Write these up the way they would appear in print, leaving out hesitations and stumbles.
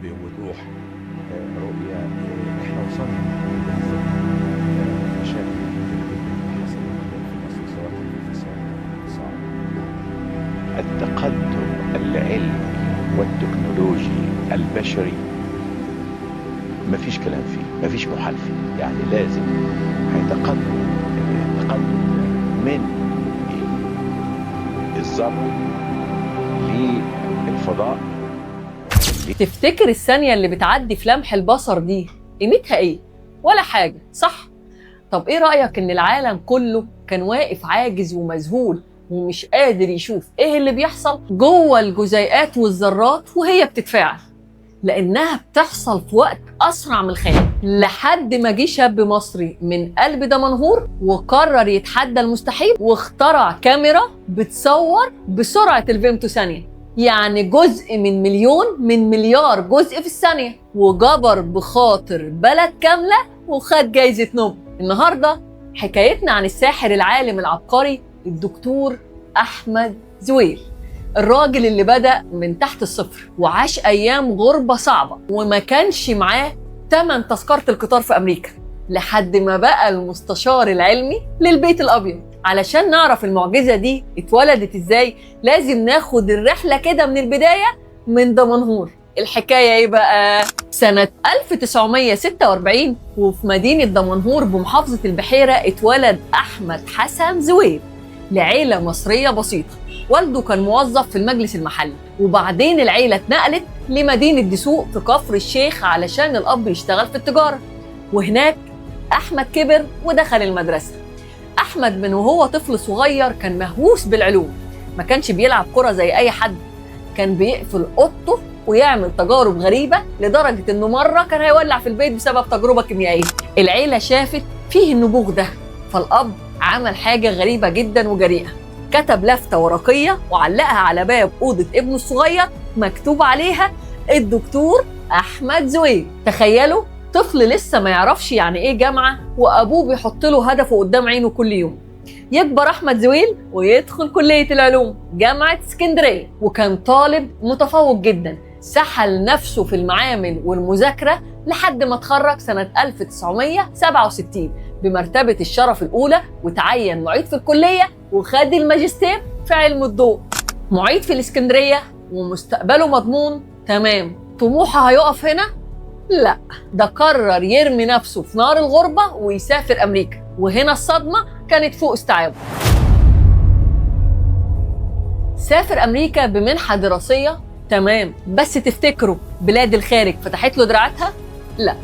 بوضوح رؤية احنا وصلنا لهذا مشاكل كبيرة جدا حصلت في مصر، سواء انفصال صعب. التقدم العلمي والتكنولوجي البشري مفيش كلام فيه، مفيش محال فيه، يعني لازم هيتقدم التقدم من الذرة للفضاء. تفتكر الثانية اللي بتعدي في لمح البصر دي قيمتها ايه؟ ولا حاجة، صح؟ طب ايه رأيك ان العالم كله كان واقف عاجز ومذهول ومش قادر يشوف ايه اللي بيحصل جوه الجزيئات والذرات وهي بتتفاعل، لانها بتحصل في وقت اسرع من الخيال، لحد ما جه شاب مصري من قلب دمنهور وقرر يتحدى المستحيل واخترع كاميرا بتصور بسرعة الفيمتو ثانية، يعني جزء من مليون من مليار جزء في الثانية، وجبر بخاطر بلد كاملة وخد جايزة نوبل. النهاردة حكايتنا عن الساحر العالم العبقري الدكتور أحمد زويل، الراجل اللي بدأ من تحت الصفر وعاش أيام غربة صعبة وما كانش معاه تمن تذكرة القطار في أمريكا، لحد ما بقى المستشار العلمي للبيت الأبيض. علشان نعرف المعجزة دي اتولدت ازاي لازم ناخد الرحلة كده من البداية من دمنهور. الحكاية ايه بقى؟ سنة 1946 وفي مدينة دمنهور بمحافظة البحيرة اتولد أحمد حسن زويل لعيلة مصرية بسيطة. والده كان موظف في المجلس المحلي، وبعدين العيلة اتنقلت لمدينة دسوق في كفر الشيخ علشان الأب يشتغل في التجارة، وهناك أحمد كبر ودخل المدرسة. أحمد من وهو طفل صغير كان مهووس بالعلوم، ما كانش بيلعب كرة زي أي حد، كان بيقفل أوضته ويعمل تجارب غريبة لدرجة إنه مرة كان هيولع في البيت بسبب تجربة كيميائية. العيلة شافت فيه النبوغ ده، فالأب عمل حاجة غريبة جدا وجريئة، كتب لافتة ورقية وعلقها على باب أوضة ابنه الصغير مكتوب عليها الدكتور أحمد زويل. تخيلوا طفل لسه ما يعرفش يعني ايه جامعة وابوه بيحط له هدفه قدام عينه كل يوم. يكبر احمد زويل ويدخل كلية العلوم جامعة اسكندرية، وكان طالب متفوق جدا، سحل نفسه في المعامل والمذاكرة لحد ما اتخرج سنة 1967 بمرتبة الشرف الأولى، وتعين معيد في الكلية وخد الماجستير في علم الضوء. معيد في الاسكندرية ومستقبله مضمون تمام. طموحه هيقف هنا؟ لا، ده قرر يرمي نفسه في نار الغربة ويسافر أمريكا، وهنا الصدمة كانت فوق استيعابه. سافر أمريكا بمنحة دراسية تمام، بس تفتكروا بلاد الخارج فتحت له دراعتها؟ لا.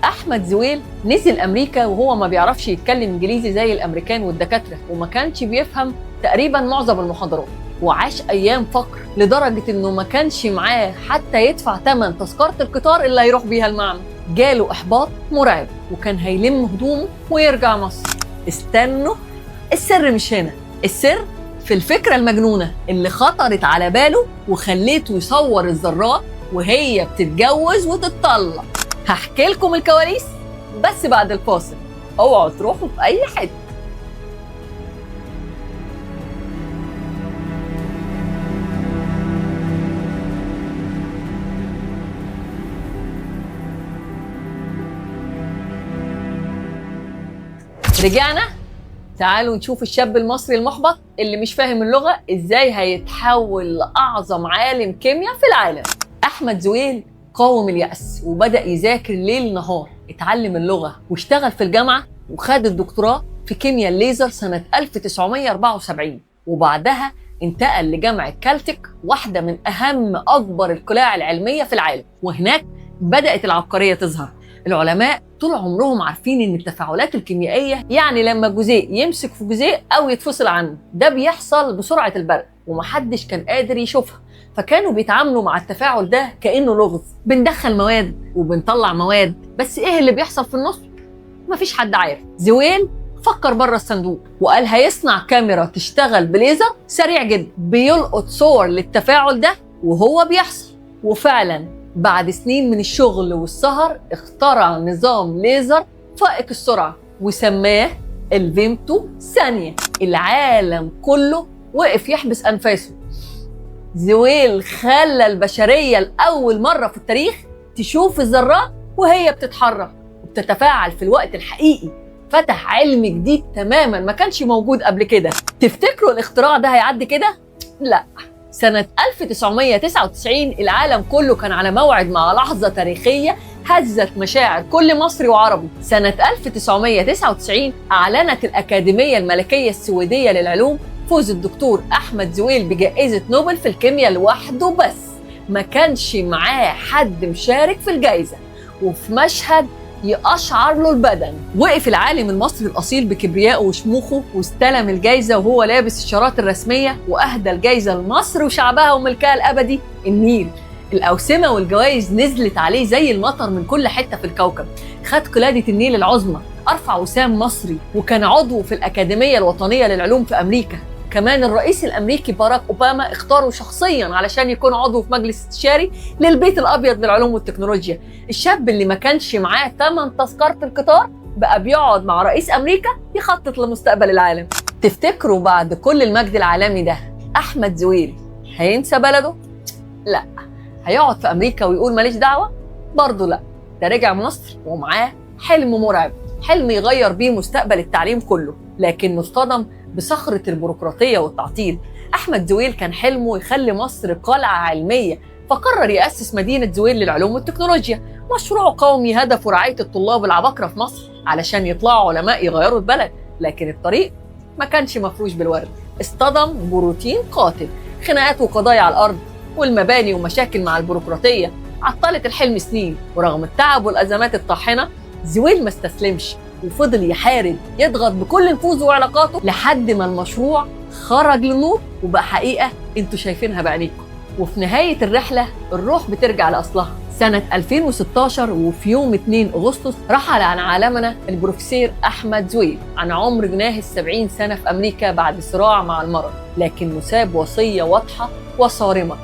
أحمد زويل نزل أمريكا وهو ما بيعرفش يتكلم إنجليزي زي الأمريكان والدكاترة، وما كانش بيفهم تقريبا معظم المحاضرات، وعاش أيام فقر لدرجة إنه ما كانش معاه حتى يدفع ثمن تذكرة القطار اللي هيروح بيها المعمل. جاله إحباط مرعب وكان هيلم هدومه ويرجع مصر. استنوا، السر مش هنا، السر في الفكرة المجنونة اللي خطرت على باله وخليته يصور الذرات وهي بتتجوز وتتطلق. هحكي لكم الكواليس بس بعد الفاصل، اوعوا تروحوا في أي حتة. رجعنا، تعالوا نشوف الشاب المصري المحبط اللي مش فاهم اللغة ازاي هيتحول لأعظم عالم كيمياء في العالم. أحمد زويل قاوم اليأس وبدأ يذاكر ليل نهار، اتعلم اللغة واشتغل في الجامعة وخد الدكتوراه في كيمياء الليزر سنة 1974، وبعدها انتقل لجامعة كالتك، واحدة من أهم أكبر القلاع العلمية في العالم، وهناك بدأت العبقرية تظهر. العلماء طول عمرهم عارفين ان التفاعلات الكيميائية يعني لما جزيء يمسك في جزيء او يتفصل عنه، ده بيحصل بسرعة البرق ومحدش كان قادر يشوفها، فكانوا بيتعاملوا مع التفاعل ده كانه لغز، بندخل مواد وبنطلع مواد، بس ايه اللي بيحصل في النص؟ مفيش حد عارف. زويل فكر بره الصندوق وقال هيصنع كاميرا تشتغل بليزر سريع جدا بيلقط صور للتفاعل ده وهو بيحصل، وفعلا بعد سنين من الشغل والسهر اخترع نظام ليزر فائق السرعة وسماه الفيمتو ثانية. العالم كله وقف يحبس أنفاسه. زويل خلى البشرية لأول مرة في التاريخ تشوف الذرات وهي بتتحرك وبتتفاعل في الوقت الحقيقي. فتح علم جديد تماما ما كانش موجود قبل كده. تفتكروا الاختراع ده هيعدي كده؟ لا. سنة 1999 العالم كله كان على موعد مع لحظة تاريخية هزت مشاعر كل مصري وعربي. سنة 1999 أعلنت الأكاديمية الملكية السويدية للعلوم فوز الدكتور أحمد زويل بجائزة نوبل في الكيمياء لوحده، بس ما كانش معاه حد مشارك في الجائزة. وفي مشهد يقشعر له البدن وقف العالم المصري الأصيل بكبريائه وشموخه واستلم الجائزة وهو لابس الشارات الرسمية، وأهدى الجائزة لمصر وشعبها وملكها الأبدي النيل. الأوسمة والجوائز نزلت عليه زي المطر من كل حتة في الكوكب. خد قلادة النيل العظمى، أرفع وسام مصري، وكان عضو في الأكاديمية الوطنية للعلوم في أمريكا. كمان الرئيس الأمريكي باراك أوباما اختاره شخصيا علشان يكون عضو في مجلس استشاري للبيت الأبيض للعلوم والتكنولوجيا. الشاب اللي ما كانش معاه ثمن تذكرة القطار بقى بيقعد مع رئيس أمريكا يخطط لمستقبل العالم. تفتكروا بعد كل المجد العالمي ده أحمد زويل هينسى بلده؟ لا. هيقعد في أمريكا ويقول ماليش دعوة؟ برضه لا. ده رجع مصر ومعاه حلم مرعب، حلم يغير بيه مستقبل التعليم كله، لكنه اصطدم بصخرة البيروقراطية والتعطيل. أحمد زويل كان حلمه يخلي مصر قلعة علمية، فقرر يأسس مدينة زويل للعلوم والتكنولوجيا، مشروع قومي هدفه رعاية الطلاب العباقرة في مصر علشان يطلعوا علماء يغيروا البلد. لكن الطريق ما كانش مفروش بالورد، اصطدم بروتين قاتل، خناقات وقضايا على الأرض والمباني ومشاكل مع البيروقراطية عطلت الحلم سنين. ورغم التعب والأزمات الطاحنة زويل ما استسلمش وفضل يحارب، يضغط بكل نفوذه وعلاقاته لحد ما المشروع خرج للنور وبقى حقيقة انتوا شايفينها بعينيكم. وفي نهاية الرحلة الروح بترجع لأصلها. سنة 2016 وفي يوم 2 أغسطس رحل عن عالمنا البروفيسور أحمد زويل عن عمر ناهز 70 سنة في أمريكا بعد صراع مع المرض، لكنه ساب وصية واضحة وصارمة: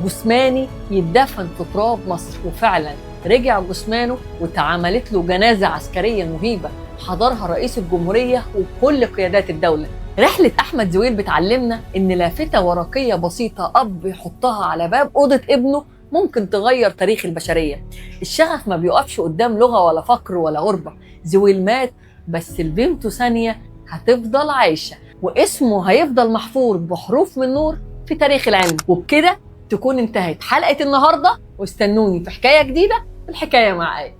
جثماني يتدفن في تراب مصر. وفعلا رجع جثمانه واتعملت له جنازة عسكرية مهيبة حضرها رئيس الجمهورية وكل قيادات الدولة. رحلة أحمد زويل بتعلمنا إن لافتة ورقية بسيطة أب يحطها على باب أوضة ابنه ممكن تغير تاريخ البشرية. الشغف ما بيقفش قدام لغة ولا فقر ولا غربة. زويل مات، بس لبنته ثانية هتفضل عايشة واسمه هيفضل محفور بحروف من نور في تاريخ العلم. وبكده تكون انتهت حلقة النهاردة، واستنوني في حكاية جديدة، الحكاية معايا.